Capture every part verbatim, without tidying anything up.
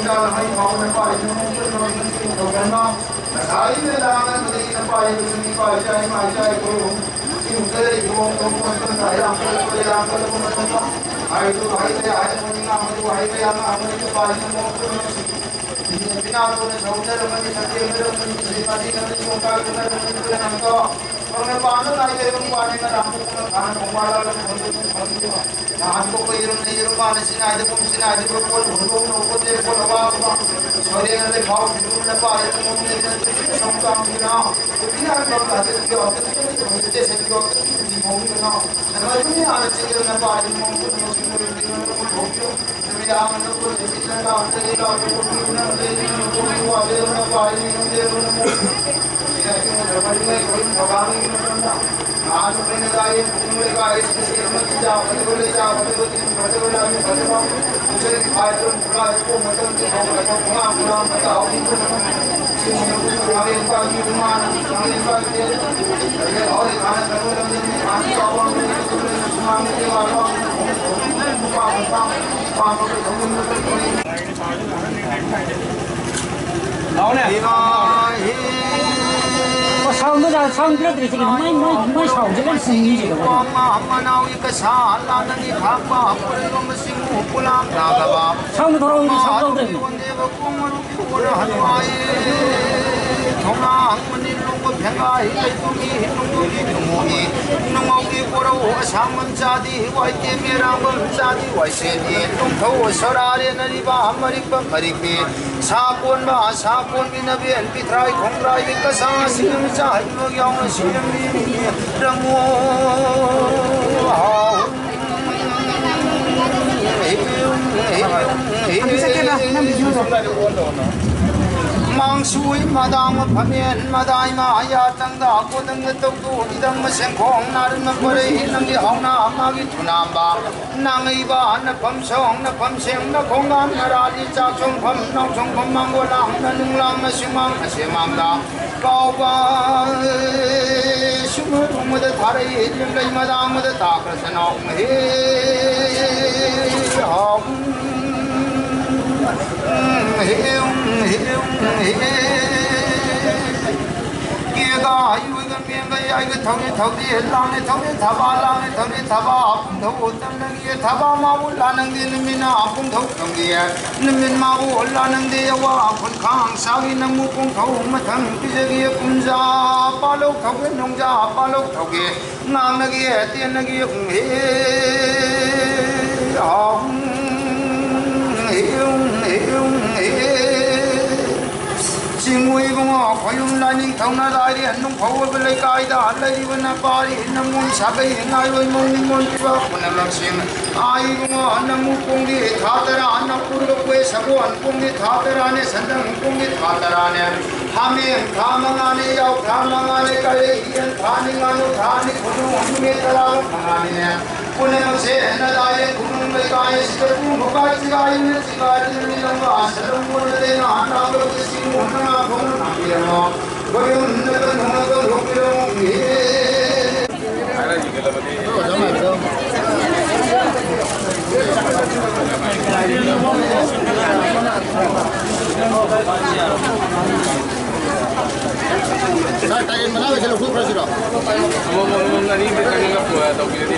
ꯅꯨꯡꯗꯥꯡ ꯃꯩ ꯐꯥꯎꯅ ꯄꯥꯔꯤ ꯅꯨꯡ ꯄꯨꯝꯅꯃꯛ ꯅꯪꯒꯤ ꯅꯤꯡꯊꯧ ꯀꯟꯕ꯫ ꯉꯁꯥꯏ ꯅꯨꯃꯤꯗꯥꯡ ꯅꯪꯕꯗꯒꯤ ꯅꯄꯥ ꯏꯕꯨꯡ ꯏꯄꯥ ꯏꯆꯥ ꯏꯃꯥ ꯏꯆꯥ ꯏꯄꯨ ꯏꯕꯨꯡ ꯁꯤꯡꯗ ꯂꯩꯕ ꯃꯇꯝꯗ ꯌꯥꯝ ꯀꯜꯂꯛꯄ ꯌꯥꯝ ꯀꯜꯂꯛꯄ ꯃꯇꯝꯗ ꯍꯥꯏꯗꯨ ꯍꯥꯏꯕ ꯌꯥꯏ ꯍꯥꯏꯕ ꯉꯥꯡꯕꯗꯨ ꯍꯥꯏꯕ ꯌꯥꯝ ꯉꯥꯡꯕꯗꯨ ꯄꯥꯔꯤ ꯅꯨꯡ ꯄꯨꯝꯅꯃꯛ ꯁꯤꯡ ꯄꯤꯅꯥꯗꯨꯅ ꯁꯧꯅꯔꯝꯃꯅꯤ, ꯁꯛꯇꯦꯝꯅꯔꯝꯃꯅꯤ, ꯁꯤꯕꯥꯗꯤ ꯅꯪꯅ ꯆꯣꯡꯀꯥꯏ ꯎꯅꯔꯝꯃꯅꯤ, ꯅꯪꯗꯣ ꯐꯪꯅ ꯄꯥꯟꯕ ꯅꯥꯏꯗꯦ, ꯌꯨꯝ ꯄꯥꯟꯅꯤꯡꯉ ꯂꯥꯛꯄ ꯐꯪꯅ ꯐꯥꯅ ꯈꯣꯡꯕꯥꯜ ꯂꯥꯜꯂꯒ ꯐꯪꯗꯣꯏꯅꯤ, ꯐꯪꯗꯣꯏꯅꯤ꯫ ꯅꯍꯥꯟ ꯄꯣꯛꯄ ꯌꯦꯔꯨꯝꯅ ꯌꯦꯔꯨꯝ ꯃꯥꯅ ꯁꯤꯅꯥꯏꯗ ꯄꯨꯝ ꯁꯤꯅꯥꯏꯗ ꯄꯣꯠ ꯍꯨꯟꯗꯣꯛꯅ ꯄꯣꯠ ꯆꯦ ꯄꯣꯠ ꯑꯋꯥꯕ ꯁꯣꯏꯔꯦꯅ ꯂꯩꯐꯥꯎ ꯐꯤꯔꯨꯝꯅ ꯄꯥꯏꯔꯦꯅ ꯃꯣꯡꯅꯦꯅ ꯁꯣꯝ ꯆꯥꯝꯁꯤꯅ ꯅꯨꯄꯤꯅ ꯍꯥꯏꯕ ꯍꯧꯖꯤꯛꯇꯤ ꯍꯧꯖꯤꯛꯇꯤ ꯍꯧꯖꯤꯛꯇꯤ ꯁꯦꯟꯗꯣꯛ ꯍꯧꯖꯤꯛꯇꯤ ꯃꯧꯅ ꯅꯃꯥꯏꯗꯨꯅꯤ ꯍꯥꯟꯅ ꯆꯦꯟꯗꯅ ꯄꯥꯏꯔꯦꯅ ꯃꯣꯡ ꯄꯣꯠ ꯃꯣꯡ ꯁꯤꯟꯗꯣꯛꯅ ꯍꯧꯕꯤꯌꯨ꯫ ꯂꯥꯎꯅꯦ꯫ ꯏꯃꯥ, ꯍꯤ꯫ ꯑꯣ, sound ꯗꯣ sound ꯄꯤꯔꯛꯇ꯭ꯔꯤꯁꯦ ꯀꯩꯅꯣ? ꯃꯥꯏ, ꯃꯥꯏ, ꯃꯥꯏ sound ꯁꯦ ꯂꯣꯏ ꯁꯨꯡꯉꯤ ꯁꯤꯗ꯫ ꯏꯄꯥ ꯃꯥ ꯃꯅꯥꯎꯒꯤ ꯀꯩꯁꯥ ꯂꯥꯟꯅꯅꯤ ꯊꯥꯛꯄ ꯄꯨꯔꯩꯔꯣꯝꯕ ꯆꯤꯡꯃꯨ ꯄꯨꯂꯥꯡ ꯅꯥꯗꯕ꯫ Sound ꯊꯣꯔꯛꯑꯣ, sound ꯇꯧꯗ꯭ꯔꯦ꯫ ꯀꯣꯟꯗꯦꯕ ꯀꯣꯡ ꯃꯔꯨꯞ ꯀꯣꯟꯅ ꯍꯜꯋꯥꯏ꯫ ꯊꯣꯉꯥ ꯍꯪꯕꯅꯤ ꯂꯣꯡꯕ ꯁꯦꯡꯒꯥꯏ ꯂꯩꯇꯨꯝꯕꯤ ꯅꯨꯡꯉꯧꯒꯤ ꯅꯨꯡꯉꯧꯃꯤ, ꯅꯨꯡꯉꯧꯒꯤ ꯀꯣꯔꯧ ꯑꯁꯥꯡꯕꯝ ꯆꯥꯗꯤ, ꯋꯥꯏꯇꯦꯝ ꯃꯦꯔꯥꯡꯕꯝ ꯆꯥꯗꯤ, ꯋꯥꯏꯁꯦꯟꯕꯤ ꯅꯨꯡꯊꯧ ꯁꯣꯔꯥꯔꯦꯟ ꯑꯔꯤꯕ ꯃꯔꯤꯛꯄ ꯃꯔꯤꯛꯄꯤ, ꯁꯥ ꯀꯣꯟꯕ ꯁꯥ ꯀꯣꯟꯕꯤ ꯅꯕꯦꯟ ꯄꯤꯊ꯭ꯔꯥꯏ ꯈꯣꯡꯗ꯭ꯔꯥꯏꯕꯤ ꯀꯁꯥ ꯁꯤꯡ ꯆꯥ ꯍꯩꯕ ꯌꯥꯎꯅ ꯁꯤꯔꯝꯃꯤ ꯔꯃꯣ ꯍꯥꯎ꯫ ꯃꯥꯡꯁꯨꯏ ꯃꯗꯥꯡ ꯐꯝꯃꯦꯟ ꯃꯗꯥꯏ ꯃꯥ ꯌꯥ ꯇꯪꯗ ꯀꯣꯗꯪꯗ ꯇꯧꯗꯨ ꯏꯗꯪ ꯃꯁꯦꯡ ꯈꯣꯡ ꯅꯥꯔꯤꯟ ꯃꯄꯔꯩ ꯅꯪꯒꯤ ꯍꯧꯅ ꯃꯥꯒꯤ ꯊꯨꯅꯥꯝꯕ ꯅꯥꯉꯩꯕ ꯅꯐꯝ ꯁꯣꯡ ꯅꯐꯝ ꯁꯦꯡ ꯅꯈꯣꯡꯒꯥꯟ ꯅꯔꯥꯂꯤ ꯆꯥꯛ ꯁꯣꯡꯐꯝ ꯅꯥꯎ ꯁꯣꯡꯐꯝ ꯃꯥꯡꯒꯣꯜ ꯂꯥꯡꯅ ꯅꯨꯡꯂꯥꯡꯅ ꯁꯤꯃꯥꯡ ꯑꯁꯦꯃꯥꯡꯗ ꯀꯥꯎꯕ ꯁꯨꯝ ꯎꯃꯗ ꯊꯥꯔꯛꯏ ꯂꯩ ꯃꯗꯥꯡ ꯑꯃꯗ ꯇꯥꯈ꯭ꯔ ꯁꯅꯥꯎ ꯃꯍꯤ ꯍꯥꯎ꯫ ꯀꯦꯒ ꯍꯩ ꯑꯣꯏꯒ ꯃꯦꯡꯒ ꯌꯥꯏꯒ ꯊꯧꯔꯤ ꯊꯧꯔꯤ ꯂꯥꯡꯅ ꯊꯧꯔꯤ ꯊꯕꯥ ꯂꯥꯡꯅ ꯊꯧꯔꯤ ꯊꯕꯥ ꯄꯨꯡꯊꯧ ꯇꯝꯅꯒꯤ ꯊꯕꯥ ꯃꯥꯕꯨ ꯂꯥꯅꯪꯗꯤ ꯅꯨꯃꯤꯠꯅ ꯄꯨꯡꯊꯧ ꯇꯝꯒꯤ ꯅꯨꯃꯤꯠ ꯃꯥꯕꯨ ꯂꯥꯅꯪꯗꯤ ꯑꯋꯥ ꯈꯨꯟꯈꯥꯡ ꯁꯥꯒꯤ ꯅꯪꯕꯨ ꯄꯨꯡꯊꯧ ꯃꯊꯪ ꯄꯤꯖꯒꯤ ꯀꯨꯝꯖꯥ ꯄꯥꯂꯧ ꯊꯧꯒꯤ ꯅꯣꯡꯖꯥ ꯄꯥꯂꯧ ꯊꯧꯒꯤ ꯉꯥꯡꯅꯒꯤ ꯇꯦꯟꯅꯒꯤ ꯎꯝꯍꯤ ꯍꯥꯎ ꯎꯝꯍꯤ ꯎꯝꯍꯤ ꯎꯝꯍꯤ꯫ ꯆꯤꯡꯃꯨ ꯏꯕꯨꯡꯉꯣ ꯈꯣꯌꯨꯝ ꯂꯥꯏꯅꯤꯡꯊꯧꯅ ꯂꯥꯏꯔꯦꯟ ꯅꯨꯡꯐꯧ ꯑꯣꯏꯕ ꯂꯩꯀꯥꯏꯗ ꯂꯩꯔꯤꯕ ꯅꯄꯥꯔꯤ ꯅꯃꯣꯟ ꯁꯥꯒꯩ ꯉꯥꯏꯔꯣꯏ ꯃꯣꯟ ꯅꯤꯉꯣꯟ ꯄꯤꯕ ꯄꯨꯝꯅꯃꯛꯁꯤꯡ ꯑꯥ ꯏꯕꯨꯡꯉꯣ ꯅꯃꯨ ꯄꯣꯡꯗꯤ ꯊꯥ ꯇꯔꯥ ꯅꯄꯨꯔꯒ ꯀꯨꯏ ꯁꯒꯣꯜ ꯄꯣꯡꯗꯤ ꯊꯥ ꯇꯔꯥꯅꯦ ꯁꯟꯗꯪ ꯄꯣꯡꯗꯤ ꯊꯥ ꯇꯔꯥꯅꯦ ꯍꯥꯃꯦꯡ ꯊꯥ ꯃꯉꯥꯅꯦ ꯌꯥꯎ ꯊꯥ ꯃꯉꯥꯅꯦ ꯀꯔꯤ ꯌꯦꯟ ꯊꯥꯅꯤ ꯉꯥꯅꯨ ꯊꯥꯅꯤ ꯈꯨꯅꯨ ꯅꯨꯃꯤꯠ ꯇꯔꯥꯒ ꯃꯉꯥꯅꯤꯅꯦ꯫ ꯄꯨꯝꯅꯃꯛꯁꯦ ꯅꯂꯥꯏ ꯈꯨꯅꯨꯡ ꯂꯩꯀꯥꯏ ꯑꯁꯤꯗ ꯄꯨꯡ ꯐꯥꯎꯕ ꯆꯤꯒꯥꯏꯅ ꯆꯤꯒꯥꯏꯗꯨꯅ ꯃꯤ ꯂꯝꯕꯥ ꯁꯂꯝ ꯃꯣꯏꯅ ꯂꯩꯅ ꯍꯥꯟꯅ ꯁꯤꯡ ꯍꯨꯟꯅ ꯐꯣꯡꯅ ꯊꯝꯕꯤꯔꯝꯃꯣ꯫ ꯈꯣꯌꯨꯝ ꯅꯠꯇ ꯅꯣꯡꯃꯗ ꯂꯣꯛꯄꯤꯔꯝꯃꯣ꯫ ꯁꯥꯔ, ꯇꯥꯏꯔꯦꯟ ꯃꯅꯥꯒꯁꯦ ꯂꯧꯊꯣꯛꯈ꯭ꯔꯁꯤꯔꯣ? ꯑꯃꯃꯝ, ꯑꯃꯃꯝ, ꯑꯅꯤ ꯑꯅꯤ ꯆꯪꯉꯒ ꯄꯨꯔ ꯇꯧꯕꯤꯔꯗꯤ꯫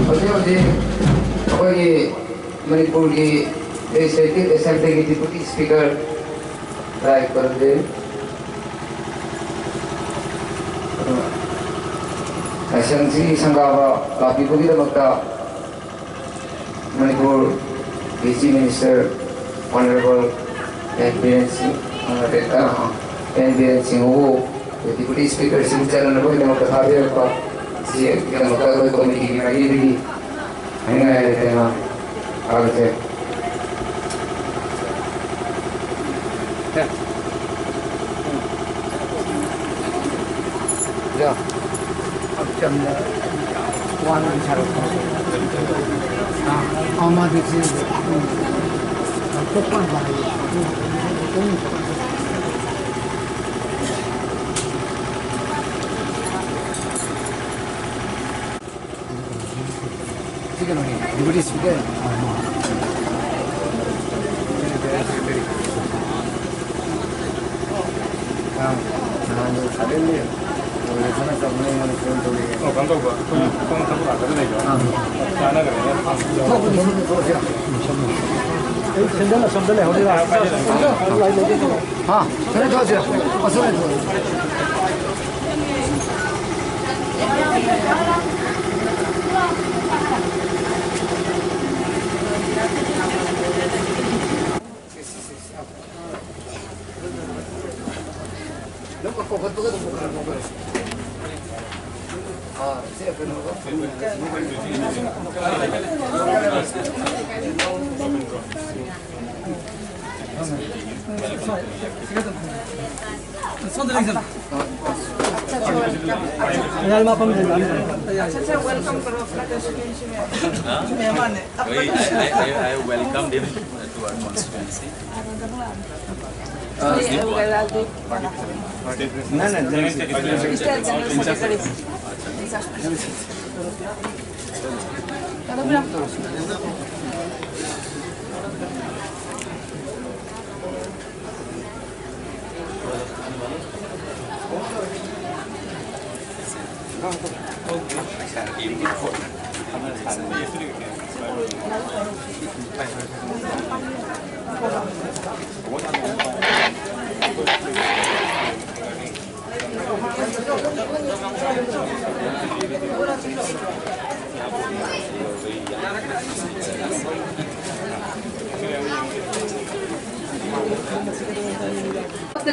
ꯍꯧꯖꯤꯛ ꯍꯧꯖꯤꯛ ꯑꯩꯈꯣꯏꯒꯤ ꯃꯅꯤꯄꯨꯔꯒꯤ Legislative Assemblyꯒꯤ Deputy Speaker ꯂꯥꯏ ꯈꯨꯔꯨꯝꯖꯔꯤ꯫ ꯑꯗꯨꯒ ꯂꯥꯏꯁꯪꯁꯤꯒꯤ ꯁꯪꯒꯥꯕ ꯂꯥꯛꯄꯤꯕꯒꯤꯗꯃꯛꯇ ꯃꯅꯤꯄꯨꯔꯒꯤ Chief Minister Honorable N Biren Singh, ꯑ, ꯑ, ꯑꯦꯟ ꯕꯤꯔꯦꯟ ꯁꯤꯡꯕꯨ Deputy Speaker ꯁꯤꯡ ꯆꯠꯅꯅꯕꯒꯤꯗꯃꯛꯇ ꯊꯥꯕꯤꯔꯛꯄ ꯑꯁꯤꯒꯤꯗꯃꯛꯇ ꯑꯩꯈꯣꯏ committeeꯒꯤ ꯃꯥꯏꯀꯩꯗꯒꯤ ꯍꯥꯏꯅꯤꯡꯉꯥꯏ ꯂꯩꯇꯅ ꯊꯥꯒꯠꯆꯔꯤ꯫ ꯌꯥ꯫ ꯌꯥꯝ ꯆꯝꯅ ꯋꯥ ꯉꯥꯡ ꯁꯥꯔꯛꯄ꯫ ꯑꯥ, ꯑꯥ, ꯃꯥꯗꯤ ꯁꯤ, ꯎꯝ, ꯌꯥꯝ ꯊꯣꯛꯄ ꯍꯥꯏꯌꯦ꯫ ꯎꯝ, ꯎꯝ꯫ ꯁꯤ ꯀꯩꯅꯣꯅꯦ, Deputy Speaker꯫ ꯑꯥ, ꯅꯍꯥꯟ ꯁꯥꯕꯦꯟꯒꯤ organization ꯆꯠꯄꯅꯦ, ꯑꯩꯉꯣꯟꯗ phone ꯇꯧꯔꯛꯑꯦ꯫ ꯑꯣ, ꯀꯩꯅꯣ ꯇꯧꯕ, ꯑꯩꯈꯣꯏ ꯁꯣꯝ ꯊꯕꯛ ꯂꯥꯛꯀꯗ ꯂꯩꯕ꯫ ꯑꯥ꯫ ꯆꯥꯟꯅꯈ꯭ꯔꯦꯅꯦ꯫ ꯊꯣꯛꯄꯅꯤ, ꯁꯣꯝꯗ ꯊꯣꯛꯑꯁꯤꯔ? ꯑꯩ ꯁꯦꯟꯗꯜ ꯑꯁꯣꯝꯗ ꯂꯩꯍꯧꯔꯤꯔꯥ? ꯍꯥ? ꯁꯣꯝꯗ ꯊꯣꯛꯑꯁꯤꯔ? ꯑꯁꯣꯝꯗ ꯊꯣꯛꯑꯁꯤꯔ? Welcome करो अपना constituency में। मेहमान है। वही, I, I, I welcomed him to our constituency. नहीं, नहीं, जनरल सेक्रेटरी।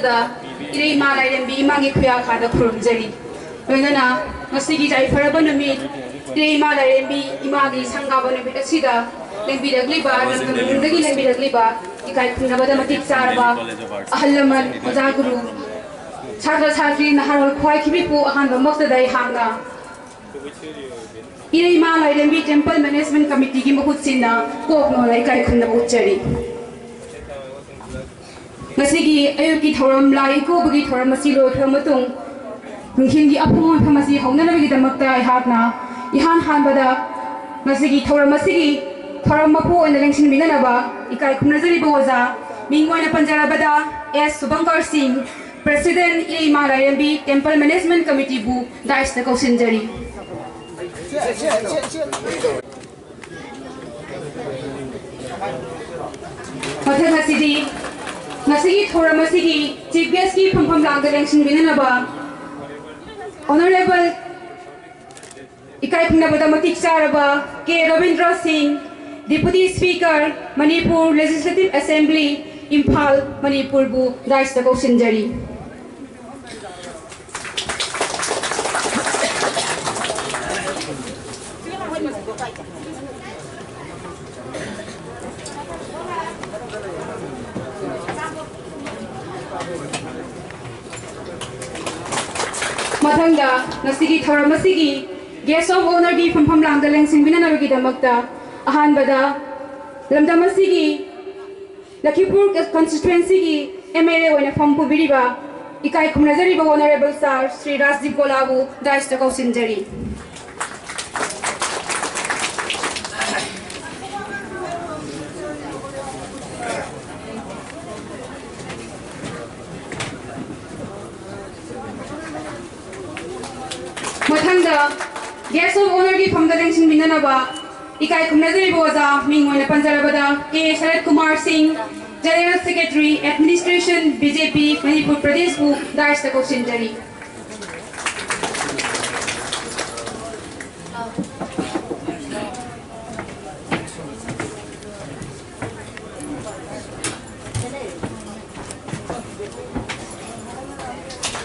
ꯗ ꯏꯔꯩꯃ ꯂꯥꯏꯔꯦꯝꯕꯤ ꯏꯃꯥꯒꯤ ꯈꯨꯌꯥ ꯈꯥꯗ ꯈꯨꯔꯨꯝꯖꯔꯤ꯫ ꯂꯣꯏꯅꯅ ꯉꯁꯤꯒꯤ ꯌꯥꯏꯐꯔꯕ ꯅꯨꯃꯤꯠ, ꯏꯔꯩꯃ ꯂꯥꯏꯔꯦꯝꯕꯤ ꯏꯃꯥꯒꯤ ꯁꯪꯒꯥꯕ ꯅꯨꯃꯤꯠ ꯑꯁꯤꯗ ꯂꯦꯡꯕꯤꯔꯛꯂꯤꯕ, ꯂꯝꯗꯝ ꯈꯨꯗꯤꯡꯗꯒꯤ ꯂꯦꯡꯕꯤꯔꯛꯂꯤꯕ ꯏꯀꯥꯏ ꯈꯨꯝꯅꯕꯗ ꯃꯇꯤꯛ ꯆꯥꯔꯕ ꯑꯍꯜ ꯂꯃꯟ, ꯑꯣꯖꯥ ꯒꯨꯔꯨ, ꯁꯥꯇ꯭ꯔ ꯁꯥꯇ꯭ꯔꯤ, ꯅꯍꯥꯔꯣꯜ ꯈ꯭ꯋꯥꯏ ꯈꯤꯕꯤꯄꯨ ꯑꯍꯥꯟꯕꯃꯛꯇꯗ ꯑꯩꯍꯥꯛꯅ ꯏꯔꯩꯃ ꯂꯥꯏꯔꯦꯝꯕꯤ Temple Management Committeeꯒꯤ ꯃꯍꯨꯠ ꯁꯤꯟꯅ ꯀꯣꯛ ꯅꯣꯟꯅ ꯏꯀꯥꯏ ꯈꯨꯝꯅꯕ ꯎꯠꯆꯔꯤ꯫ ꯉꯁꯤꯒꯤ ꯑꯌꯨꯛꯀꯤ ꯊꯧꯔꯝ, ꯂꯥꯏ ꯏꯀꯧꯕꯒꯤ ꯊꯧꯔꯝ ꯑꯁꯤ ꯂꯣꯏꯈ꯭ꯔꯕ ꯃꯇꯨꯡ, ꯅꯨꯡꯊꯤꯜꯒꯤ ꯑꯄꯨꯡ ꯑꯣꯏꯐꯝ ꯑꯁꯤ ꯍꯧꯅꯅꯕꯒꯤꯗꯃꯛꯇ ꯑꯩꯍꯥꯛꯅ ꯏꯍꯥꯟ ꯍꯥꯟꯕꯗ ꯉꯁꯤꯒꯤ ꯊꯧꯔꯝ ꯑꯁꯤꯒꯤ ꯊꯧꯔꯝ ꯃꯄꯨ ꯑꯣꯏꯅ ꯂꯦꯡꯁꯤꯟꯕꯤꯅꯅꯕ ꯏꯀꯥꯏ ꯈꯨꯝꯅꯖꯔꯤꯕ ꯑꯣꯖꯥ ꯃꯤꯡ ꯑꯣꯏꯅ ꯄꯟꯖꯔꯕꯗ ꯑꯦꯁ ꯁꯨꯚꯪꯀꯔ ꯁꯤꯡ, President ꯏꯔꯩꯃ ꯂꯥꯏꯔꯦꯝꯕꯤ Temple Management Committeeꯕꯨ dais ꯇ ꯀꯧꯁꯤꯟꯖꯔꯤ꯫ ꯃꯊꯪ ꯑꯁꯤꯗꯤ ꯉꯁꯤꯒꯤ ꯊꯧꯔꯝ ꯑꯁꯤꯒꯤ Chief Guestꯀꯤ ꯐꯝꯐꯝ ꯂꯥꯡꯗ ꯂꯦꯡꯁꯤꯟꯕꯤꯅꯅꯕ Honourable ꯏꯀꯥꯏ ꯈꯨꯝꯅꯕꯗ ꯃꯇꯤꯛ ꯆꯥꯔꯕ ꯀꯦ ꯔꯕꯤꯟꯗ꯭ꯔ ꯁꯤꯡ, Deputy Speaker, Manipur Legislative Assembly, Imphal, ꯃꯅꯤꯄꯨꯔꯕꯨ dais ꯇ ꯀꯧꯁꯤꯟꯖꯔꯤ꯫ ꯃꯊꯪꯗ ꯉꯁꯤꯒꯤ ꯊꯧꯔꯝ ꯑꯁꯤꯒꯤ Guest of Honourꯒꯤ ꯐꯝꯐꯝ ꯂꯥꯡꯗ ꯂꯦꯡꯁꯤꯟꯕꯤꯅꯅꯕꯒꯤꯗꯃꯛꯇ ꯑꯍꯥꯟꯕꯗ ꯂꯝꯗꯝ ꯑꯁꯤꯒꯤ ꯂꯈꯤꯄꯨꯔ constituencyꯒꯤ M L A ꯑꯣꯏꯅ ꯐꯝ ꯄꯨꯕꯤꯔꯤꯕ ꯏꯀꯥꯏ ꯈꯨꯝꯅꯖꯔꯤꯕ Honourable Sir ꯁ꯭ꯔꯤ ꯔꯥꯖꯗꯤꯞ ꯒꯣꯂꯥꯕꯨ dais ꯇ ꯀꯧꯁꯤꯟꯖꯔꯤ꯫ Guest of Honourꯒꯤ ꯐꯝꯗ ꯂꯦꯡꯁꯤꯟꯃꯤꯟꯅꯅꯕ ꯏꯀꯥꯏ ꯈꯨꯝꯅꯖꯔꯤꯕ ꯑꯣꯖꯥ ꯃꯤꯡ ꯑꯣꯏꯅ ꯄꯟꯖꯔꯕꯗ ꯀꯦ ꯁꯔꯠ ꯀꯨꯃꯥꯔ ꯁꯤꯡ, General Secretary, Administration, B J P, Manipur ꯄ꯭ꯔꯗꯦꯁꯄꯨ ꯗꯥꯏꯁꯇ ꯀꯧꯁꯤꯟꯖꯔꯤ꯫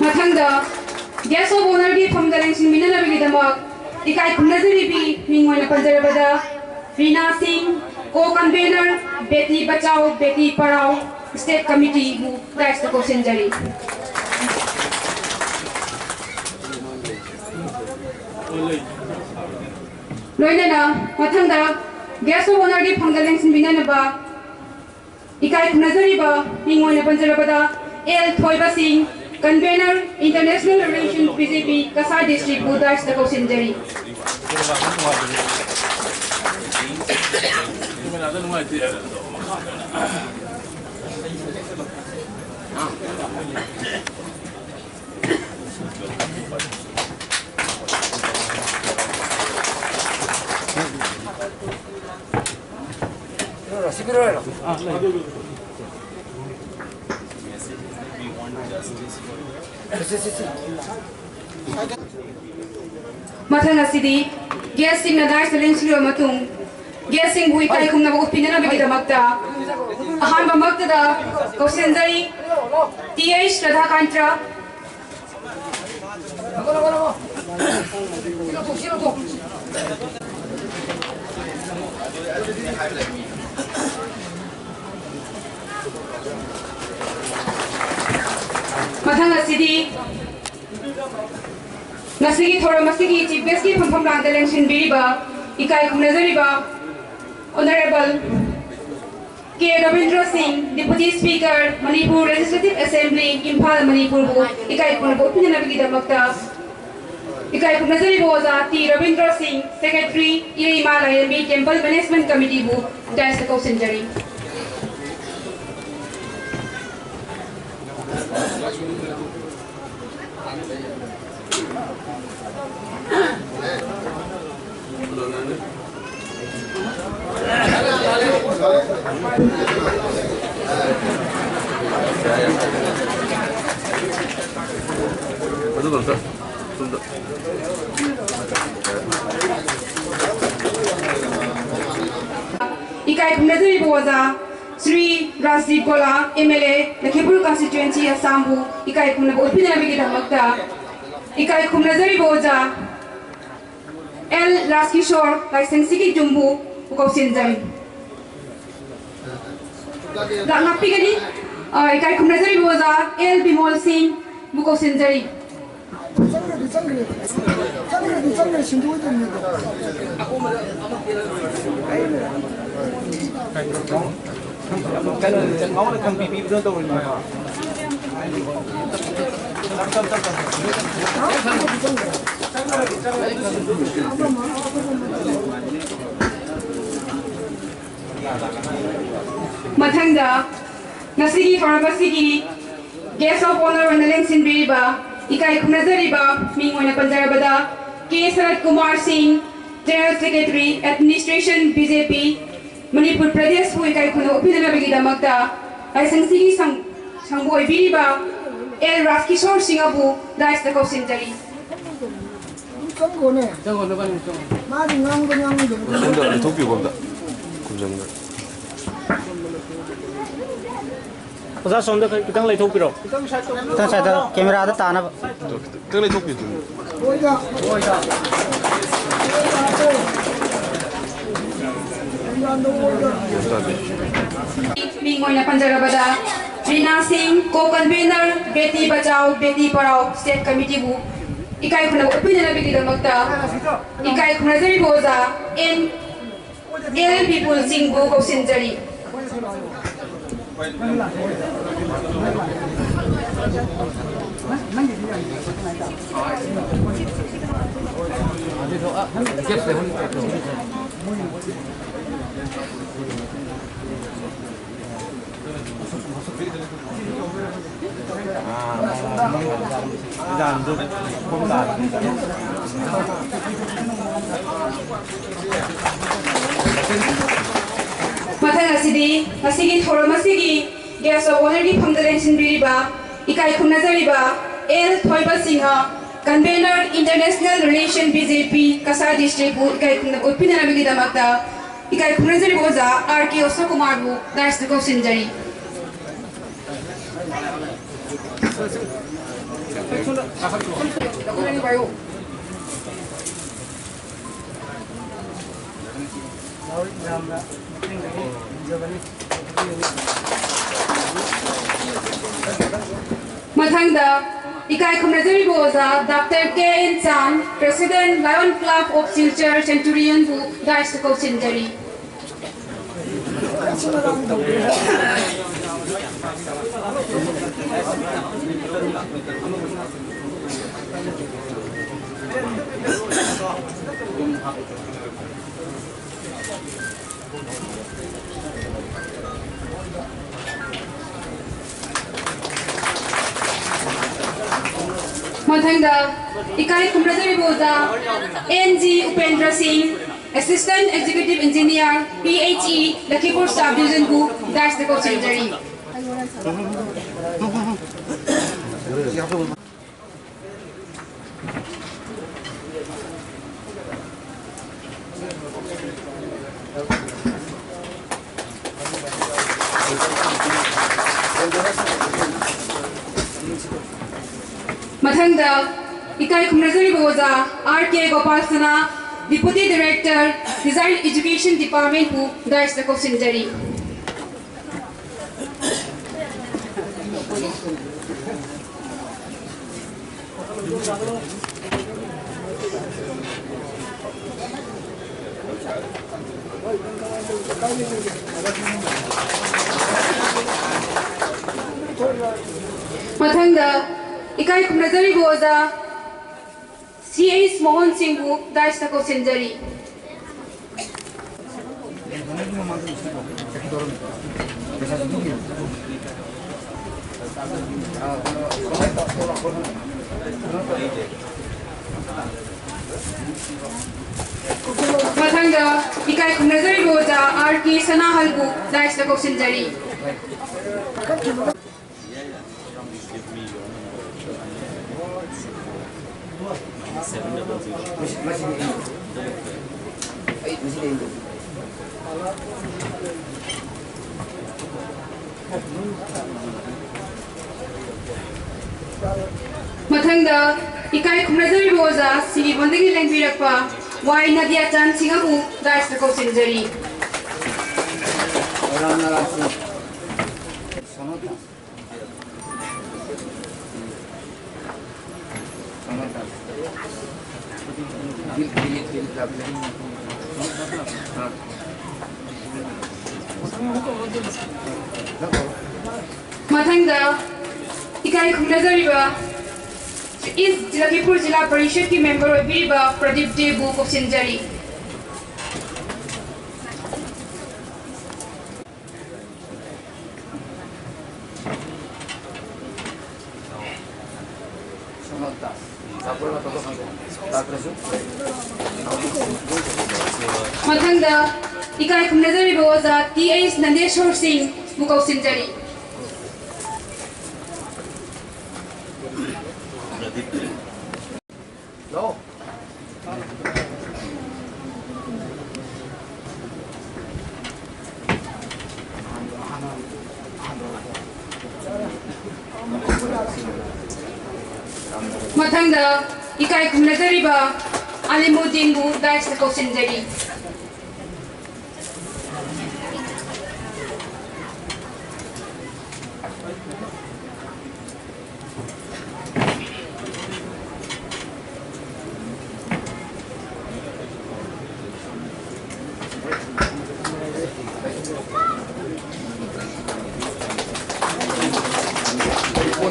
ꯃꯊꯪꯗ Guest of Honourꯒꯤ ꯐꯝꯗ ꯂꯦꯡꯁꯤꯟꯃꯤꯟꯅꯅꯕꯒꯤꯗꯃꯛ ꯏꯀꯥꯏ ꯈꯨꯝꯅꯖꯔꯤꯕꯤ ꯃꯤꯡ ꯑꯣꯏꯅ ꯄꯟꯖꯔꯕꯗ ꯔꯤꯅꯥ ꯁꯤꯡ, Co-Convener, Beti Bachao Beti Padhao State Committeeꯕꯨ ꯗꯥꯏꯁꯇ ꯀꯧꯁꯤꯟꯖꯔꯤ꯫ ꯂꯣꯏꯅꯅ ꯃꯊꯪꯗ Guest of Honourꯒꯤ ꯐꯝꯗ ꯂꯦꯡꯁꯤꯟꯕꯤꯅꯅꯕ ꯏꯀꯥꯏ ꯈꯨꯝꯅꯖꯔꯤꯕ ꯃꯤꯡ ꯑꯣꯏꯅ ꯄꯟꯖꯔꯕꯗ ꯑꯦꯜ ꯊꯣꯏꯕ ꯁꯤꯡ, Convener, International Relation, B J P, Cachar Districtꯄꯨ ꯗꯥꯏꯁꯇ ꯀꯧꯁꯤꯟꯖꯔꯤ꯫ ꯃꯊꯪ ꯑꯁꯤꯗꯤ guestꯁꯤꯡꯅ ꯗꯥꯏꯁꯇ ꯂꯦꯡꯁꯤꯜꯂꯕ ꯃꯇꯨꯡ guestꯁꯤꯡꯕꯨ ꯏꯀꯥꯏ ꯈꯨꯝꯅꯕ ꯎꯠꯄꯤꯅꯅꯕꯒꯤꯗꯃꯛꯇ ꯑꯍꯥꯟꯕꯃꯛꯇꯗ ꯀꯧꯁꯤꯟꯖꯔꯤ ꯇꯤ ꯑꯩꯆ ꯔꯥꯙꯥꯀꯥꯟꯇ꯫ ꯃꯊꯪ ꯑꯁꯤꯗꯤ ꯉꯁꯤꯒꯤ ꯊꯧꯔꯝ ꯑꯁꯤꯒꯤ chief guestꯀꯤ ꯐꯝꯐꯝ ꯂꯥꯡꯗ ꯂꯦꯡꯁꯤꯟꯕꯤꯔꯤꯕ ꯏꯀꯥꯏ ꯈꯨꯝꯅꯖꯔꯤꯕ Honourable ꯀꯦ ꯔꯕꯤꯟꯗ꯭ꯔ ꯁꯤꯡ, Deputy Speaker, Manipur Legislative Assembly, Imphal, ꯃꯅꯤꯄꯨꯔꯕꯨ ꯏꯀꯥꯏ ꯈꯨꯝꯅꯕ ꯎꯠꯄꯤꯅꯅꯕꯒꯤꯗꯃꯛꯇ ꯏꯀꯥꯏ ꯈꯨꯝꯅꯖꯔꯤꯕ ꯑꯣꯖꯥ ꯇꯤ ꯔꯕꯤꯟꯗ꯭ꯔ ꯁꯤꯡ, Secretary, ꯏꯔꯩꯃ ꯂꯥꯏꯔꯦꯝꯕꯤ Temple Management Committeeꯕꯨ ꯗꯥꯏꯁꯇ ꯀꯧꯁꯤꯟꯖꯔꯤ꯫ ꯑꯗꯨꯒ ꯑꯝꯇ ꯁꯣꯝꯗ꯫ ꯏꯀꯥꯏ ꯈꯨꯝꯅꯖꯔꯤꯕ ꯑꯣꯖꯥ Shri Rajdeep Gola, M L A, Lakhipur constituency, ꯑꯁꯥꯝꯕꯨ ꯏꯀꯥꯏ ꯈꯨꯝꯅꯕ ꯎꯠꯄꯤꯅꯕꯒꯤꯗꯃꯛꯇ ꯏꯀꯥꯏ ꯈꯨꯝꯅꯖꯔꯤꯕ ꯑꯣꯖꯥ ꯑꯦꯜ ꯔꯥꯖꯀꯤꯁꯣꯔ, ꯂꯥꯏꯁꯪꯁꯤꯒꯤ ꯌꯨꯝꯕꯨ, ꯀꯧꯁꯤꯟꯖꯔꯤ꯫ ꯉꯥꯛꯄꯤꯒꯅꯤ꯫ ꯑ, ꯏꯀꯥꯏ ꯈꯨꯝꯅꯖꯔꯤꯕ ꯑꯣꯖꯥ ꯑꯦꯜ ꯕꯤꯃꯣꯜ ꯁꯤꯡꯕꯨ ꯀꯧꯁꯤꯟꯖꯔꯤ꯫ ꯆꯪꯈ꯭ꯔꯗꯤ ꯆꯪꯈ꯭ꯔꯦ꯫ ꯆꯪꯈ꯭ꯔꯗꯤ ꯆꯪꯈ꯭ꯔꯦ, ꯁꯤꯟꯗꯣꯛꯑꯣꯏꯗꯕꯅꯤꯗꯣ꯫ ꯀꯩꯅꯣ, ꯉꯥꯎꯅ ꯊꯝꯕꯤ ꯄꯤꯕꯗꯣ ꯇꯧꯔꯤꯅꯣ꯫ ꯃꯊꯪꯗ ꯉꯁꯤꯒꯤ ꯊꯧꯔꯝ ꯑꯁꯤꯒꯤ guest of honour ꯑꯣꯏꯅ ꯂꯦꯡꯁꯤꯟꯕꯤꯔꯤꯕ, ꯏꯀꯥꯏ ꯈꯨꯝꯅꯖꯔꯤꯕ ꯃꯤꯡ ꯑꯣꯏꯅ ꯄꯟꯖꯔꯕꯗ, ꯀꯦ ꯁꯔꯠ ꯀꯨꯃꯥꯔ ꯁꯤꯡ, General Secretary, Administration, B J P, Manipur ꯄ꯭ꯔꯗꯦꯁꯄꯨ ꯏꯀꯥꯏ ꯈꯨꯝꯅꯕ ꯎꯠꯄꯤꯅꯅꯕꯒꯤꯗꯃꯛꯇ ꯂꯥꯏꯁꯪꯁꯤꯒꯤ ꯁꯪ-, ꯁꯪꯕ ꯑꯣꯏꯕꯤꯔꯤꯕ ꯑꯦꯜ ꯔꯥꯖꯀꯤꯁꯣꯔ ꯁꯤꯡ ꯑꯕꯨ dais ꯇ ꯀꯧꯁꯤꯟꯖꯔꯤ꯫ ꯑꯗꯨꯝ ꯆꯪꯈꯣꯅꯦ꯫ ꯆꯪꯈꯣ, ꯅꯕꯥꯅꯤ ꯆꯪꯈꯣ꯫ ꯃꯥꯗꯤ ꯉꯥꯡꯕ ꯉꯥꯡꯗꯕ꯫ ꯁꯣꯝꯗ ꯂꯩꯊꯣꯛꯄꯤꯌꯨꯀꯣ, ꯑꯝꯇ ꯈꯨꯝꯖꯪꯗ꯫ ꯑꯣꯖꯥ, ꯁꯣꯝꯗ ꯈꯔ ꯈꯤꯇꯪ ꯂꯩꯊꯣꯛꯄꯤꯔꯣ꯫ ꯈꯤꯇꯪ ꯁꯥꯏꯠꯇ ꯀꯦꯃꯦꯔꯥꯗ ꯇꯥꯅꯕ꯫ ꯈꯤꯇꯪ ꯂꯩꯊꯣꯛꯄꯤꯌꯨ꯫ ꯃꯤꯡ ꯑꯣꯏꯅ ꯄꯟꯖꯔꯕꯗ, ꯔꯤꯅꯥ ꯁꯤꯡ, co-convener, Beti Bachao Beti Padhao state committee ꯕꯨ ꯏꯀꯥꯏ ꯈꯨꯝꯅꯕ ꯎꯠꯄꯤꯅꯅꯕꯒꯤꯗꯃꯛꯇ ꯏꯀꯥꯏ ꯈꯨꯝꯅꯖꯔꯤꯕ ꯑꯣꯖꯥ ꯑꯦꯟ ꯑꯦꯜ ꯕꯤꯄꯨꯜ ꯁꯤꯡꯕꯨ ꯀꯧꯁꯤꯟꯖꯔꯤ꯫ ꯃꯊꯪ ꯑꯁꯤꯗꯤ ꯉꯁꯤꯒꯤ ꯊꯧꯔꯝ ꯑꯁꯤꯒꯤ Guest of Honourꯒꯤ ꯐꯝꯗ ꯂꯦꯡꯁꯤꯟꯕꯤꯔꯤꯕ ꯏꯀꯥꯏ ꯈꯨꯝꯅꯖꯔꯤꯕ ꯑꯦꯜ ꯊꯣꯏꯕ Singh, Convener International Relation BJP Cachar Districtꯄꯨ ꯏꯀꯥꯏ ꯈꯨꯝꯅꯕ ꯎꯠꯄꯤꯅꯅꯕꯒꯤꯗꯃꯛꯇ ꯏꯀꯥꯏ ꯈꯨꯝꯅꯖꯔꯤꯕ ꯑꯣꯖꯥ ꯑꯥꯔ ꯀꯦ ꯑꯣꯁꯣ ꯀꯨꯃꯥꯔꯕꯨ dais ꯇ ꯀꯧꯁꯤꯟꯖꯔꯤ꯫ ꯃꯊꯪꯗ ꯏꯀꯥꯏ ꯈꯨꯝꯅꯖꯔꯤꯕ ꯑꯣꯖꯥ doctor K N Chan, President Lion Club of Silchar Centurionꯕꯨ dais ꯇ ꯀꯧꯁꯤꯟꯖꯔꯤ꯫ ꯃꯊꯪꯗ ꯏꯀꯥꯏ ꯈꯨꯝꯅꯖꯔꯤꯕ ꯑꯣꯖꯥ ꯑꯦꯟ ꯖꯤ ꯎꯄꯦꯟꯗ꯭ꯔ ꯁꯤꯡ, Assistant Executive Engineer, P H E, Lakhipur Sub Divisionꯕꯨ dais ꯇ ꯀꯧꯁꯤꯟꯖꯔꯤ꯫ ꯃꯊꯪꯗ ꯏꯀꯥꯏ ꯈꯨꯝꯅꯖꯔꯤꯕ ꯑꯣꯖꯥ ꯑꯥꯔ ꯀꯦ ꯒꯣꯄꯥꯜ ꯁꯅꯥ, Deputy Director, Design Education Departmentꯄꯨ dais ꯇ ꯀꯧꯁꯤꯟꯖꯔꯤ꯫ ꯃꯊꯪꯗ ꯏꯀꯥꯏ ꯈꯨꯝꯅꯖꯔꯤꯕ ꯑꯣꯖꯥ ꯁꯤ ꯑꯩꯆ ꯃꯣꯍꯟ ꯁꯤꯡꯕꯨ dais ꯇ ꯀꯧꯁꯤꯟꯖꯔꯤ꯫ ꯃꯊꯪꯗ ꯏꯀꯥꯏ ꯈꯨꯝꯅꯖꯔꯤꯕ ꯑꯣꯖꯥ ꯑꯥꯔ ꯀꯦ ꯁꯅꯥꯍꯜꯕꯨ ꯗꯥꯏꯁꯇ ꯀꯧꯁꯤꯟꯖꯔꯤ꯫ ꯃꯊꯪꯗ ꯏꯀꯥꯏ ꯈꯨꯝꯅꯖꯔꯤꯕ ꯑꯣꯖꯥ ꯁꯤꯔꯤꯕꯣꯟꯗꯒꯤ ꯂꯦꯡꯕꯤꯔꯛꯄ ꯋꯥꯏ ꯅꯗꯤꯌꯥꯆꯥꯟ ꯁꯤꯡꯍꯕꯨ ꯗꯥꯏꯁꯇ ꯀꯧꯁꯤꯟꯖꯔꯤ꯫ ꯃꯊꯪꯗ ꯏꯀꯥꯏ ꯈꯨꯝꯅꯖꯔꯤꯕ ꯏꯁ ꯂꯈꯤꯄꯨꯔ ꯖꯤꯂꯥ ꯄꯔꯤꯁꯠꯀꯤ ꯃꯦꯝꯕꯔ ꯑꯣꯏꯕꯤꯔꯤꯕ ꯄ꯭ꯔꯗꯤꯞ ꯗꯦꯕꯨ ꯀꯧꯁꯤꯟꯖꯔꯤ꯫ ꯃꯊꯪꯗ ꯏꯀꯥꯏ ꯈꯨꯝꯅꯖꯔꯤꯕ ꯑꯣꯖꯥ ꯇꯤ ꯑꯩꯆ ꯅꯟꯗꯦꯁꯣꯔ ꯁꯤꯡꯕꯨ ꯀꯧꯁꯤꯟꯖꯔꯤ꯫ ꯃꯊꯪꯗ ꯏꯀꯥꯏ ꯈꯨꯝꯅꯖꯔꯤꯕ ꯑꯂꯤꯃꯨꯗꯤꯟꯕꯨ ꯗꯥꯏꯁꯇ ꯀꯧꯁꯤꯟꯖꯔꯤ꯫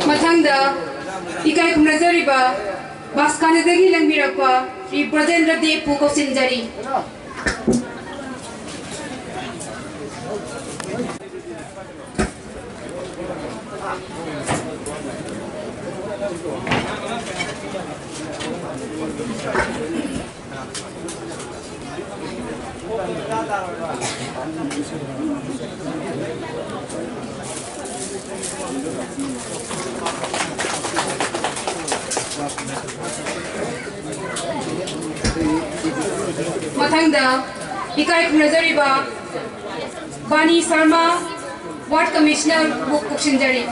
ꯃꯊꯪꯗ ꯏꯀꯥꯏ ꯈꯨꯝꯅꯖꯔꯤꯕ ꯕꯥꯁꯀꯥꯅꯗꯒꯤ ꯂꯦꯡꯕꯤꯔꯛꯄ ꯁ꯭ꯔꯤ ꯕ꯭ꯔꯖꯦꯟꯗ꯭ꯔ ꯗꯦꯕꯄꯨ ꯀꯧꯁꯤꯟꯖꯔꯤ꯫ ꯃꯊꯪꯗ ꯏꯀꯥꯏ ꯈꯨꯝꯅꯖꯔꯤꯕ ꯕꯥꯅꯤ ꯁꯔꯃ, Ward Commissioner ꯕꯨ ꯀꯧꯁꯤꯟꯖꯔꯤ꯫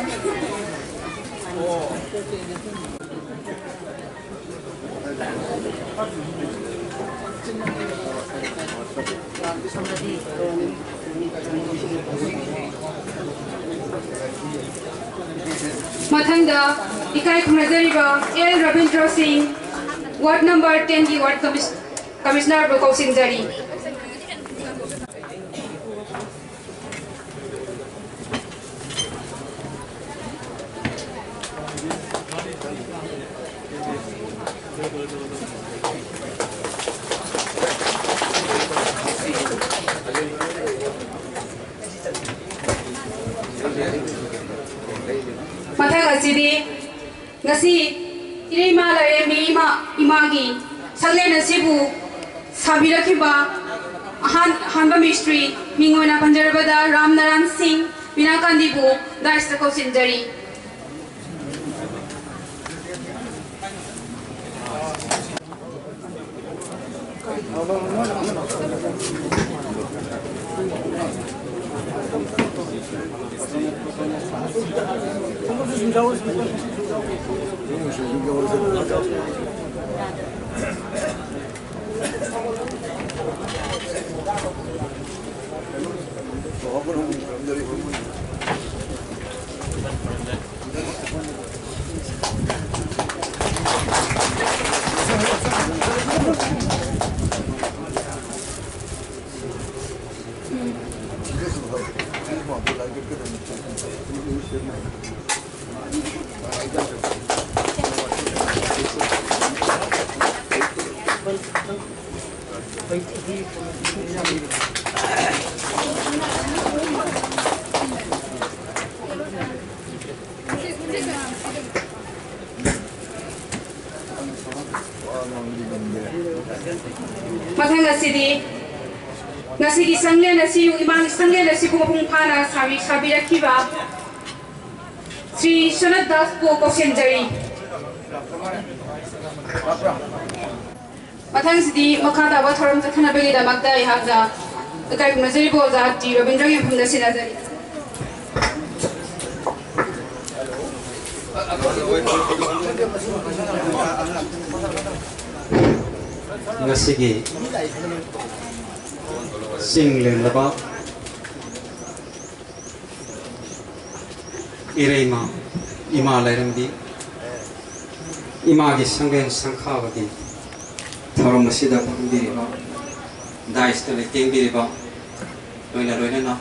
ꯃꯊꯪꯗ ꯏꯀꯥꯏ ꯈꯨꯝꯅꯖꯔꯤꯕ ꯑꯦꯜ ꯔꯕꯤꯟꯗ꯭ꯔ ꯁꯤꯡ, Ward number ten ꯒꯤ Ward Commis-, Commissioner ꯕꯨ ꯀꯧꯁꯤꯟꯖꯔꯤ꯫ ꯃꯊꯪ ꯑꯁꯤꯗꯤ ꯉꯁꯤ ꯏꯔꯩꯃ ꯂꯥꯏꯔꯦꯝꯕꯤ ꯏꯃꯥ, ꯏꯃꯥꯒꯤ ꯁꯪꯂꯦꯟ ꯑꯁꯤꯕꯨ ꯁꯥꯕꯤꯔꯛꯈꯤꯕ ꯑꯍꯥꯟ-, ꯑꯍꯥꯟꯕ ꯃꯤꯁꯇ꯭ꯔꯤ, ꯃꯤꯡ ꯑꯣꯏꯅ ꯄꯟꯖꯔꯕꯗ ꯔꯥꯝ ꯅꯥꯔꯥꯌꯟ ꯁꯤꯡ ꯃꯤꯅꯥꯀꯥꯟꯗꯤꯕꯨ ꯗꯥꯏꯁꯇ ꯀꯧꯁꯤꯟꯖꯔꯤ꯫ ꯁꯤꯒꯤ ꯁꯪꯂꯦꯟ ꯑꯁꯤ, ꯏꯃꯥꯒꯤ ꯁꯪꯂꯦꯟ ꯑꯁꯤꯕꯨ ꯃꯄꯨꯡ ꯐꯥꯅ ꯁꯥꯕꯤ-, ꯁꯥꯕꯤꯔꯛꯈꯤꯕ ꯁ꯭ꯔꯤ ꯁꯅꯠ ꯗꯥꯁꯄꯨ ꯀꯧꯁꯦꯟꯖꯔꯤ꯫ ꯃꯊꯪꯁꯤꯗꯤ ꯃꯈꯥ ꯇꯥꯕ ꯊꯧꯔꯝ ꯆꯠꯊꯅꯕꯒꯤꯗꯃꯛꯇ ꯑꯩꯍꯥꯛꯅ ꯏꯀꯥꯏ ꯈꯨꯝꯅꯖꯔꯤꯕ ꯑꯣꯖꯥ ꯇꯤ ꯔꯕꯤꯟꯗ꯭ꯔꯒꯤ ꯃꯐꯝꯗ ꯁꯤꯟꯅꯖꯔꯤ꯫ ꯉꯁꯤꯒꯤ ꯆꯤꯡ ꯂꯦꯝꯂꯕ ꯏꯔꯩꯃ ꯏꯃꯥ ꯂꯥꯏꯔꯦꯝꯕꯤ ꯏꯃꯥꯒꯤ ꯁꯪꯂꯦꯟ ꯁꯪꯈꯥꯕꯒꯤ ꯊꯧꯔꯝ ꯑꯁꯤꯗ ꯐꯝꯕꯤꯔꯤꯕ, ꯗꯥꯏꯁꯇ ꯂꯩꯇꯦꯡꯕꯤꯔꯤꯕ, ꯂꯣꯏꯅ ꯂꯣꯏꯅꯅ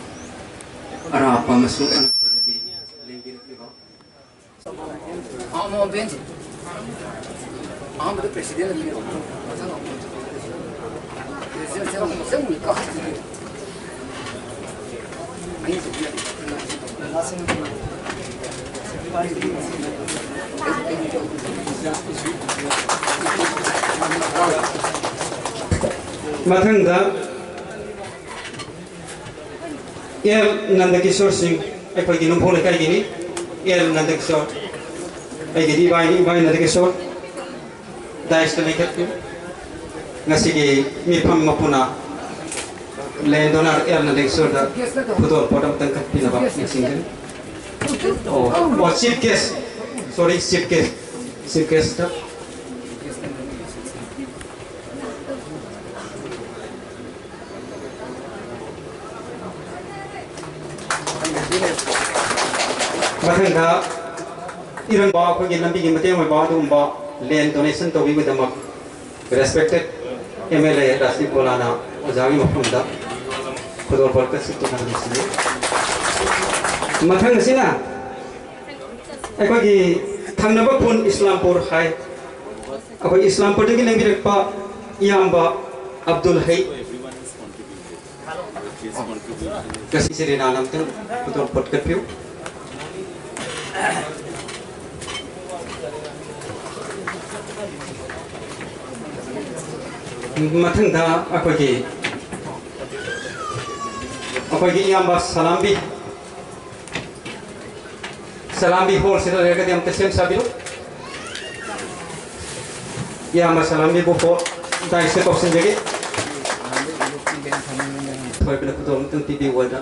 ꯑꯔꯥꯞꯄ ꯑꯃꯁꯨꯡ ꯑꯅꯛꯄꯗꯒꯤ ꯂꯦꯡꯕꯤꯔꯛꯂꯤꯕ ꯑꯍꯥꯟꯕꯗ ꯄ꯭ꯔꯦꯁꯤꯗꯦꯟ ꯑꯃ ꯄꯤꯔꯛꯑꯣ꯫ ꯃꯊꯪ ꯑꯃꯨꯛ ꯄ꯭ꯔꯦꯁꯤꯗꯦꯟ ꯆꯪ-, ꯆꯪ-, ꯆꯪ-, ꯑꯅꯤ ꯇꯧꯕ ꯌꯥꯗꯦ꯫ ꯃꯊꯪꯗ ꯑꯦꯜ ꯅꯟꯗꯀꯤꯁꯣꯔ ꯁꯤꯡ, ꯑꯩꯈꯣꯏꯒꯤ ꯅꯨꯡꯐꯧ ꯂꯩꯀꯥꯏꯒꯤꯅꯤ꯫ ꯑꯦꯜ ꯅꯟꯗꯀꯤꯁꯣꯔ, ꯑꯩꯒꯤꯗꯤ ꯏꯕꯥꯏꯅꯤ, ꯏꯕꯥꯏ ꯅꯟꯗꯀꯤꯁꯣꯔ꯫ ꯗꯥꯏꯁꯇ ꯂꯦꯡꯈꯠꯄꯤꯌꯨ꯫ ꯉꯁꯤꯒꯤ ꯃꯤꯐꯝ ꯃꯄꯨꯅ ꯂꯦꯟ ꯗꯣꯅꯔ ꯑꯦꯜ ꯅꯟꯗꯀꯤꯁꯣꯔꯗ ꯈꯨꯗꯣꯜ ꯄꯣꯠ ꯑꯃꯇꯪ ꯀꯠꯄꯤꯅꯕ ꯅꯤꯡꯁꯤꯡꯖꯔꯤ꯫ ꯑꯣ, ꯑꯣ, chief guest, sorry, chief guest, chief guest. ꯃꯊꯪꯗ ꯏꯔꯝꯕ ꯑꯩꯈꯣꯏꯒꯤ ꯂꯝꯕꯤꯒꯤ ꯃꯇꯦꯡ ꯑꯣꯏꯕ ꯑꯗꯨꯒꯨꯝꯕ ꯂꯦꯟ ꯗꯣꯅꯦꯁꯟ ꯇꯧꯕꯤꯕꯒꯤꯗꯃꯛ respected M L A Rajdeep ꯕꯣꯂꯥꯅ ꯑꯣꯖꯥꯒꯤ ꯃꯐꯝꯗ ꯈꯨꯗꯣꯜ ꯄꯣꯠꯀ ꯁꯤꯠꯇꯨꯅ ꯂꯣꯏꯁꯤꯜꯂꯤ꯫ ꯃꯊꯪ ꯑꯁꯤꯅ ꯑꯩꯈꯣꯏꯒꯤ ꯊꯪꯅꯕ ꯈꯨꯟ ꯏꯁꯂꯥꯝꯄꯨꯔ ꯍꯥꯏ, ꯑꯩꯈꯣꯏ ꯏꯁꯂꯥꯝꯄꯨꯔꯗꯒꯤ ꯂꯦꯡꯕꯤꯔꯛꯄ ꯏꯌꯥꯝꯕ ꯑꯕꯗꯨꯜ ꯍꯩ꯫ ꯉꯁꯤ ꯁꯦꯔꯦꯅꯥꯅ ꯑꯝꯇꯪ ꯈꯨꯗꯣꯜ ꯄꯣꯠ ꯀꯠꯄꯤꯌꯨ꯫ ꯃꯊꯪꯗ ꯑꯩꯈꯣꯏꯒꯤ ꯑꯩꯈꯣꯏꯒꯤ ꯏꯌꯥꯝꯕ ꯁꯂꯥꯝꯕꯤ, ꯁꯂꯥꯝꯕꯤ ꯍꯣꯜꯁꯤꯗ ꯂꯩꯔꯒꯗꯤ ꯑꯝꯇ ꯁꯦꯝ ꯁꯥꯕꯤꯔꯨ꯫ ꯏꯌꯥꯝꯕ ꯁꯂꯥꯝꯕꯤꯕꯨ ꯍꯣꯜ ꯗꯥꯏꯁꯇ ꯀꯧꯁꯤꯟꯖꯒꯦ꯫ ꯊꯣꯏꯕꯅ ꯈꯨꯗꯣꯜ ꯑꯃꯇꯪ ꯄꯤꯕꯤꯌꯨ ꯍꯥꯏꯅ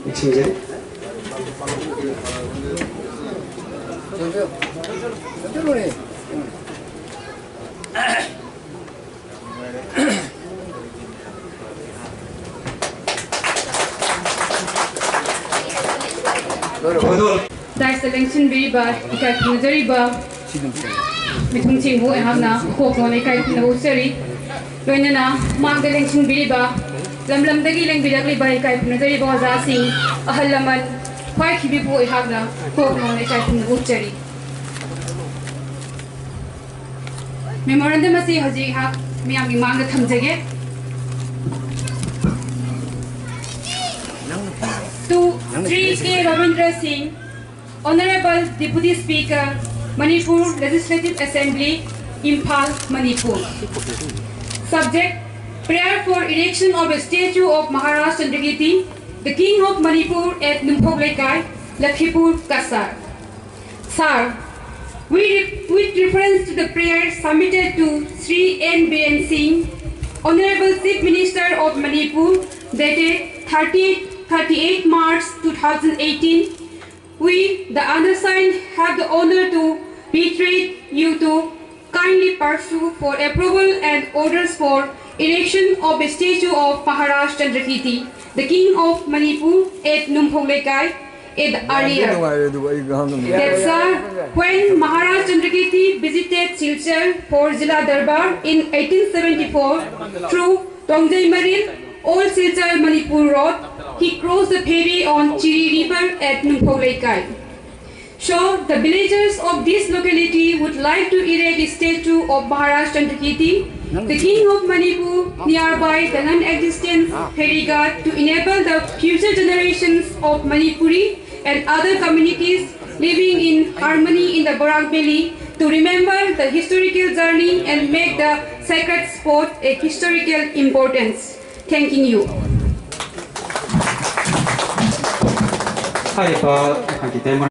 ꯅꯤꯡꯁꯤꯡꯖꯔꯤ꯫ ꯈꯨꯗꯣꯜ꯫ ꯗꯥꯏꯁꯇ ꯂꯦꯡꯁꯤꯟꯕꯤꯔꯤꯕ ꯏꯀꯥꯏ ꯈꯨꯝꯅꯖꯔꯤꯕ ꯃꯤꯊꯨꯡꯁꯤꯡꯕꯨ ꯑꯩꯍꯥꯛꯅ ꯈꯣꯛ ꯅꯣꯟꯅ ꯏꯀꯥꯏ ꯈꯨꯝꯅꯕ ꯎꯠꯆꯔꯤ꯫ ꯂꯣꯏꯅꯅ ꯃꯥꯡꯗ ꯂꯦꯡꯁꯤꯟꯕꯤꯔꯤꯕ ꯂꯝ ꯂꯝꯗꯒꯤ ꯂꯦꯡꯕꯤꯔꯛꯂꯤꯕ ꯏꯀꯥꯏ ꯈꯨꯝꯅꯖꯔꯤꯕ ꯑꯣꯖꯥꯁꯤꯡ, ꯑꯍꯜ ꯂꯃꯟ, ꯈ꯭ꯋꯥꯏꯈꯤꯕꯤꯕꯨ ꯑꯩꯍꯥꯛꯅ ꯈꯣꯛ ꯅꯣꯟꯅ ꯏꯀꯥꯏ ꯈꯨꯝꯅꯕ ꯎꯠꯆꯔꯤ꯫ ꯃꯦꯃꯣꯔꯦꯟꯗꯝ ꯑꯁꯤ ꯍꯧꯖꯤꯛ ꯑꯩꯍꯥꯛ ꯃꯤꯌꯥꯝꯒꯤ ꯃꯥꯡꯗ ꯊꯝꯖꯒꯦ꯫ To Shri K Ravindra Singh, Honorable Deputy Speaker, Manipur Legislative Assembly, Imphal, Manipur. Subject: Prayer for erection of a statue of Maharaj Chandrakirti, the King of Manipur, at Numphok Leikai, Lakhipur, Cachar. Sir, we re- with reference to the prayer submitted to Shri N Biren Singh, Honorable Chief Minister of Manipur, dated thirty, thirty-eight March two thousand eighteen, we, the undersigned, have the honor to reiterate you to kindly pursue for approval and orders for erection of a statue of Maharaj Chandrakirti, the King of Manipur, at Numphok Leikai, at the earlier. That, sir, when Maharaj Chandrakirti visited Silchar for Zilla Darbar in eighteen seventy-four through Tongjai Maril, Old Silchar Manipur Road, he crossed the ferry on Chiri River at Numphok Leikai. So, the villagers of this locality would like to erect a statue of Maharaj Chandrakirti, the King of Manipur, nearby the non-existent ferry ghat to enable the future generations of Manipuri and other communities living in harmony in the Barak Valley to remember the historical journey and make the sacred spot a historical importance. Thanking you. ꯍꯥꯏꯔꯤꯕ ꯑꯩꯈꯣꯏꯒꯤ demo